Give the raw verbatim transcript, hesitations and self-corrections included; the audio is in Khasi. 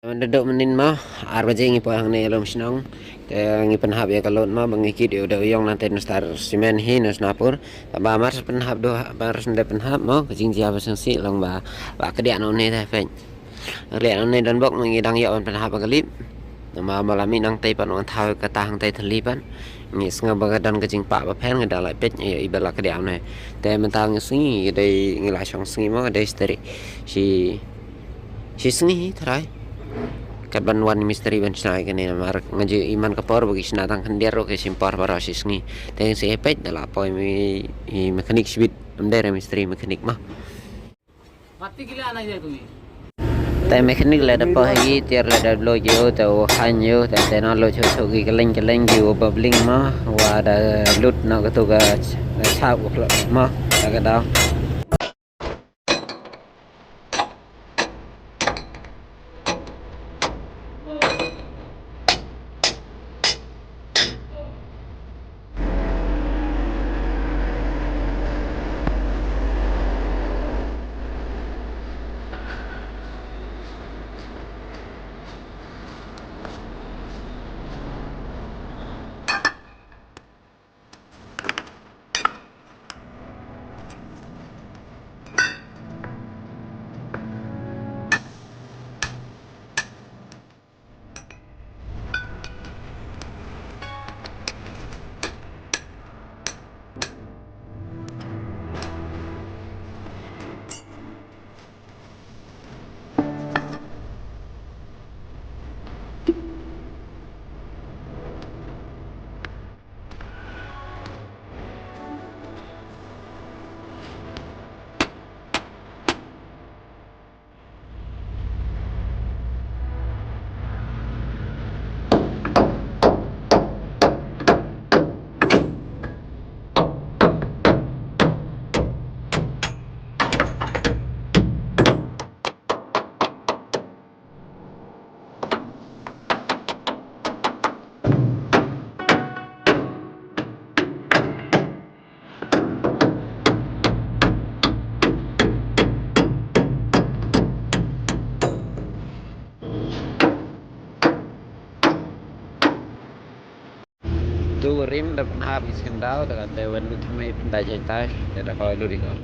Mynta duk mynnin mo, ar baje ngi poi hangne ïalum shnong. Te ngi pynhap ïa ka load mo, ba ngi kit ïa u dewïong nangtei na star cement hi na Sonapur. Ba mar pynhap duh, mar shu dep pynhap mo, ka jingjia ba sngewsih long ba, ba kdiah noh une te peit. Kdiah noh une don bok, ngi dang ïoh ban pynhap ha ka lip. Namar ba la mih nangtei pat, ngan thaw kata hangtei thylli pat. Ngi sngew ba ka don ka jingpah ba pher, ngi da la peit ïa i ba la kdiah noh une. Te mynta ngi sngi, ngi dei ngi la shong sngi mo, dei shi tarik. Shi, shi sngi hi tharai. Kat ban wan mistri ban shna ïa kane namar nga ju i man ka por ba ki shna tang khyndiat ruh ki shim por baroh shi sngi. Te ngi sngi peit da la poi i, i mechanic shibit. Ym dei re mistri, mechanic mo. Te mechanic la da poi hi, tiar la da blow ïa u, te u haiñ ïa u, te te na lo chok chok ki kylleng kylleng ki u bubbling mo, wa da lut noh katu ka, ka shap ka phlot mo, da ka daw. Tu rim da pynhap ïa skyndaw, da kata wan lut thymmai pyntai jai tai, da da koi lut ïa ko.